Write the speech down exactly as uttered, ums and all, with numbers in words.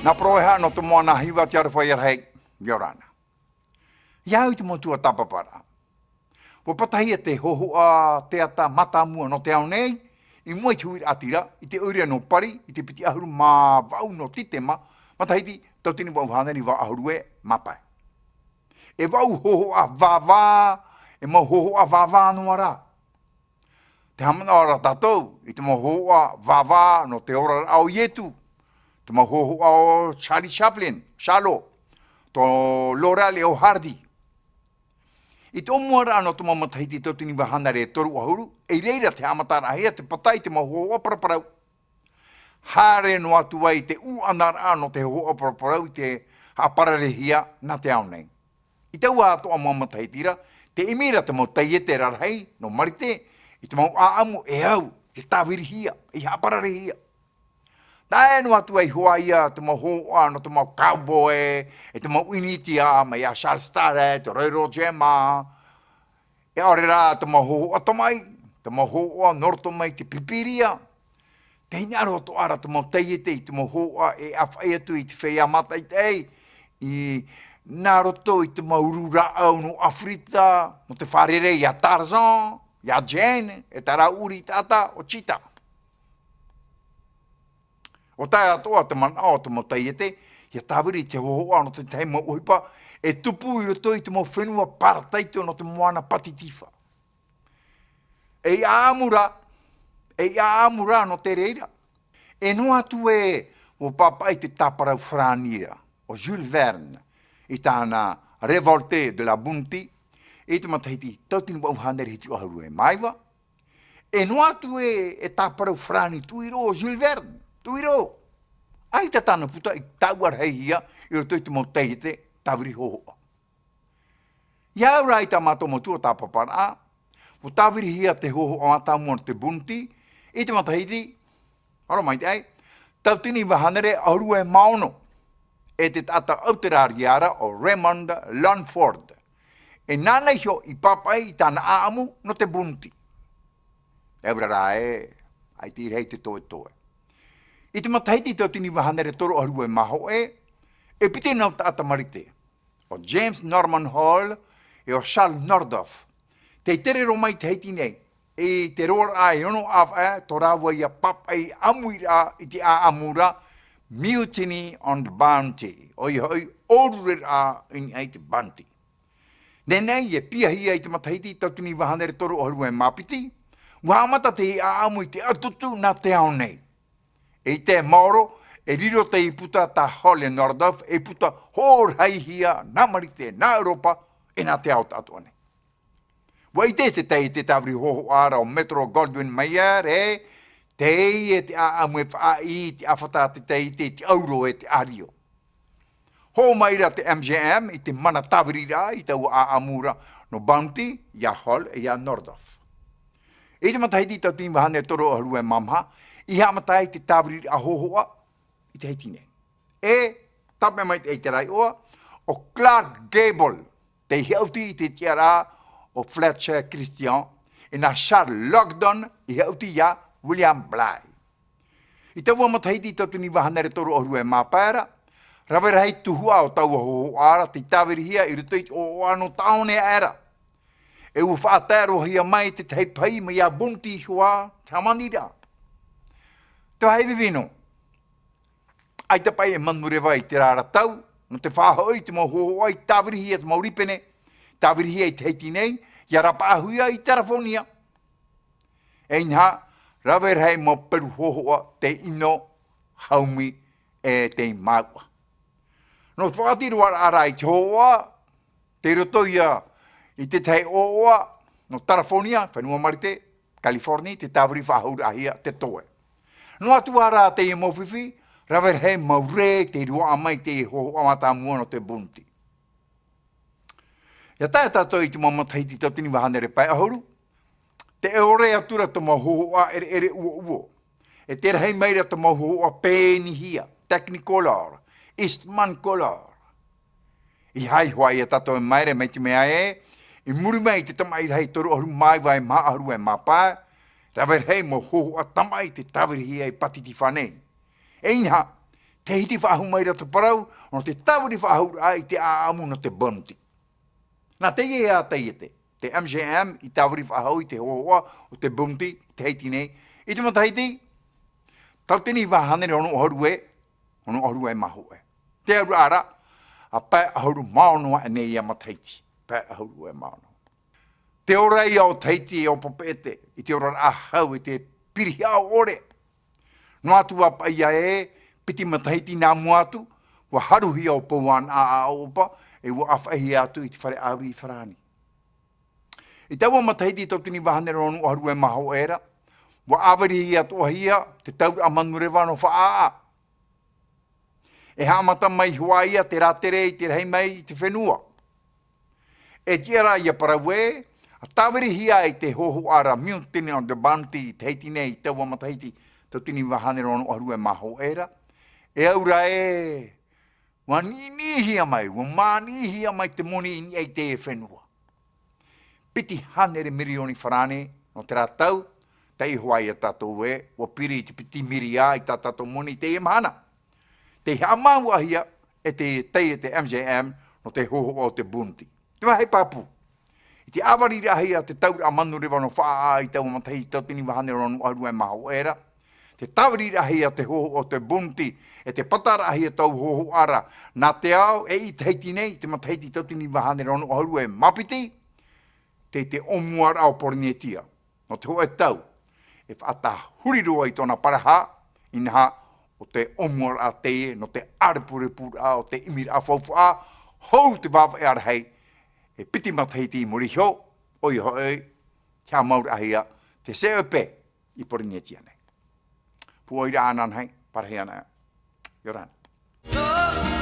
Nā Poroeha nō te moana hiva te aroha ia rahi, ʻia ora na. ʻIa au i te mau tuatāpaparaʻa. ʻUa pātahia te hōhoʻa teata mātāmua nō te ao nei, i mua i te huiraʻatira, i te ʻoire nō Pari, i te piti ʻahuru mā vaʻu nō Tītema, matahiti tauatini vaʻu hānere iva ʻahuru e mā pae. E vaʻu hōhoʻa vāvā, e mau hōhoʻa vāvā noa rā. Te haʻamanaʻo ra tātou i te mau hōhoʻa vāvā nō te oraraʻa o Ietu, te mau hōhoʻa o Charlie Chaplin, Charlot, tō Laurel e ʻo Hardy. I te ʻōmuaraʻa nō te mau matahiti tauatini vaʻu hānere e toru ʻahuru, i reira te haʻamataraʻahia te pata i te mau hōhoʻa paraparau. Haere noa atu ai te ʻūʻanaraʻa nō te hōhoʻa paraparau i te haʻapararehia nā te ao nei. I taua atoʻa mau matahiti ra, tē ʻimi ra te mau taiete rarahi nō Marite i te mau ʻāʻamu e au, e tāvirihia, e haʻapararehia. Tae noa atu ai hoʻi ia te mau hōhoʻa nō te mau cowboy, e te mau ʻInitia, mai iā Charles Starrett, Roy Rogers mā, e ʻaore rā te mau hōhoʻa tamaʻi, te mau hōhoʻa nō roto mai te Pīpīria. Tē hinaʻaro atoʻa ra te mau taiete i te mau hōhoʻa e ʻāfaʻi atu i te feiā mātaʻitaʻi, i, nā roto i te mau uru rāʻau nō ʻAfirita, nō te fārerei iā Tarzan, iā Jane, e tā rāua ʻūrī taʻata ʻo Cheetah. ʻUa tae atoʻa te manaʻo o te mau taiete, ʻia tāviri i te hōhoʻa nō te tahi mau ʻohipa, e tupu i roto i te mau fenua parataito nō te moana Pātitifā. Ei ʻāʻamu ra, ei ʻāʻamu ra nō te reira. E noa atu ē, ʻua pāpaʻi te tāparau farāni ra, ʻo Jules Verne, i tāna Révolte de la Bounty, i te matahiti tauatini vaʻu hānere hitu ʻahuru e mā iva, e noa atu ē, e tāparau farāni tuʻiro ʻo Jules Verne, tuʻiro. ʻAita tāna puta i tāuʻarahihia i roto i te mau taiete tāviri hōhoʻa. ʻIa au ra i tā mātou mau tuatāpaparaʻa, ʻua tāvirihia te hōhoʻa mātāmua nō te Bounty, i te matahiti, ʻaore maitaʻi, tauatini vaʻu hānere ʻahuru e mā ono, e te taʻata ʻAuterāria ra ʻo Raymond Langford. E nāna iho i pāpaʻi i tāna ʻāʻamu nō te Bounty. E ʻaore rā ē, ʻaita i rahi te toetoe. I te matahiti tauatini vaʻu hānere toru ʻahuru e mā hōʻē, e piti nau taʻata Marite, ʻo James Norman Hall, e ʻo Charles Nordhoff. Tei tere roa mai i Tahiti nei, i te roaraʻa e ono ʻāvaʻe, tō rāua ia pāpaʻi ʻāmuiraʻa i te ʻāʻamu ra, Mutiny on the Bounty, ʻoia hoʻi, ʻōrureraʻa i niʻa i te Bounty. Teie nei, e piahia i te matahiti tauatini vaʻu hānere toru ʻahuru e mā piti, ʻua haʻamata te ʻāʻamu i te ʻatutu nā te ao nei. E ʻite maoro, e riro teie puta tā Hall e Nordhoff, ei puta hōroʻahia nā Marite, nā ʻEuropa, e nā te ao atoʻa nei. ʻUa ʻite te taiete tāviri hōhoʻa ra ʻo Metro Goldwyn Mayer, e, teie te ʻāʻamu e faʻaʻī i te ʻāfata a te taiete i te ʻauro e te ʻārio. Hoʻo mai ra te M G M i te mana tāviriraʻa i taua ʻāʻamu ra nō Bounty, iā Hall, e iā Nordhoff. I te matahiti tauatini vaʻu hānere toru ʻahuru e mā maha, i haʻamata ai te tāviriraʻa hōhoʻa i Tahiti nei. E, tāpeʻa mai te ʻaita ra iʻoa, ʻo Clark Gable, tei haʻuti i te tiʻaraʻa o Fletcher Christian, e nā Charles Loudon i haʻuti iā William Bligh. I taua matahiti tauatini vaʻu hānere toru ʻahuru e mā pae ra, rave rahi tuhaʻa o taua hōhoʻa ra tei tāvirihia i roto i te ʻoaʻoa nō Taone aʻe ra. E ʻua faʻataerohia mai te tahi pahi mai iā Bounty iho ā, te hāmaniraʻa. Te vāhi vivino. ʻAita paʻi e manureva i terā ra tau, nō te faʻahoʻi i te mau hōhoʻa i tāvirihia te mau rīpene, tāvirihia i Tahiti nei, ʻia rapaʻahia i California. E inaha, rave rahi mau peru hōhoʻa tei ʻino, haumi, e tei māuʻa. Nō te faʻatiroaraʻa i te hōhoʻa, tei roto ia i te tahi ʻoaʻoa nō California, fenua Marite, California, tei tāviri faʻahou-raʻahia te toe. Noa atu ā rā teie mau fifi, rave rahi mau rē tei roaʻa mai i teie hōhoʻa mātāmua nō te Bounty. ʻIa tae tātou i te mau matahiti tauatini vaʻu hānere pae ʻahuru, tē ʻore atu ra te mau hōhoʻa ʻereʻere ʻuoʻuo. E tē rahi mai ra te mau hōhoʻa pēnihia, Technicolor, Eastmancolor. ʻEiaha hoʻi ia tātou e māere mai te mea ē, i muri mai i te tamaʻi rahi toru ʻahuru mā iva e maha ʻahuru e mā pae, rave rahi mau hōhoʻa tamaʻi tei tāvirihia i Pātitifā nei. E inaha, Tē hiti faʻahou mai ra te parau, nō te tāviri faʻahou ra i te ʻāʻamu nō te Bounty. Nā teie ā taiete, te M J M i tāviri faʻahou i te hōhoʻa o te Bounty i Tahiti nei, i te matahiti, tauatini iva hānere ono ʻahuru e, ono ʻahuru e mā hōʻē. Te auraʻa ra, ā pae ʻahuru mā ono aʻe nei ia matahiti, pae ʻahuru e mā ono. Te ora ia o Tahiti e ʻōpaʻete, i te oraraʻa hau, i te pirihaʻa ʻore. Noa atu ā paʻi ē, piti matahiti nā mua atu, ʻua haruhia ʻo Pouanaʻa ʻa ʻOʻopa, e ʻua ʻāfaʻihia atu i te fare ʻāuri i Farāni. I taua matahiti tauatini iva hānere ono ʻahuru e mā hōʻē ra, ʻua ʻāvarihia atoʻahia te tauraʻa manureva nō Faʻaʻā. E haʻamata mai hoʻi ia te rātere i te rahi mai i te fenua. E tiʻa ra ia parau ē, ʻa tāvirihia ai te hōhoʻa ra Mutiny on the Bounty i Tahiti nei i taua matahiti tauatini iva hānere ono ʻahuru e mā hōʻē ra, e au ra ē, ʻua niʻiniʻihia mai, ʻua māniʻihia mai te moni i niʻa i teie fenua. Piti hānere mirioni farāne nō terā tau, taiʻo hoʻi ia tātou ē, ʻua piri i te piti miria i tā tātou moni i teie mahana. Tei haʻamāuʻahia e te taiete M J M nō te hōhoʻa o te Bounty. Te vāhi pāpū. I te ʻāvariraʻahia te tauraʻa manureva nō Faʻaʻā i taua matahiti tauatini iva hānere ono ʻahuru e mā hōʻē ra, te tāviriraʻahia te hōhoʻa o te Bounty, e te pataraʻahia taua hōhoʻa ra, nā te ao e i Tahiti nei, te matahiti tauatini iva hānere ono ʻahuru e mā piti, tei te ʻōmuaraʻa o Pōrīnetia. Nō te hōʻē tau, e faʻatahuri roa i tōna paraha, inaha, ʻo te ʻōmuaraʻa teie, nō te ʻārepurepuraʻa o te ʻimiraʻa faufaʻa, hou te vāveʻa rahi, e piti matahiti i muri iho, ʻoia hoʻi, haʻamauraʻahia te C E P i Pōrīnetia nei. Pūʻoiraʻa ananahi, parahi ana, ʻia ora na.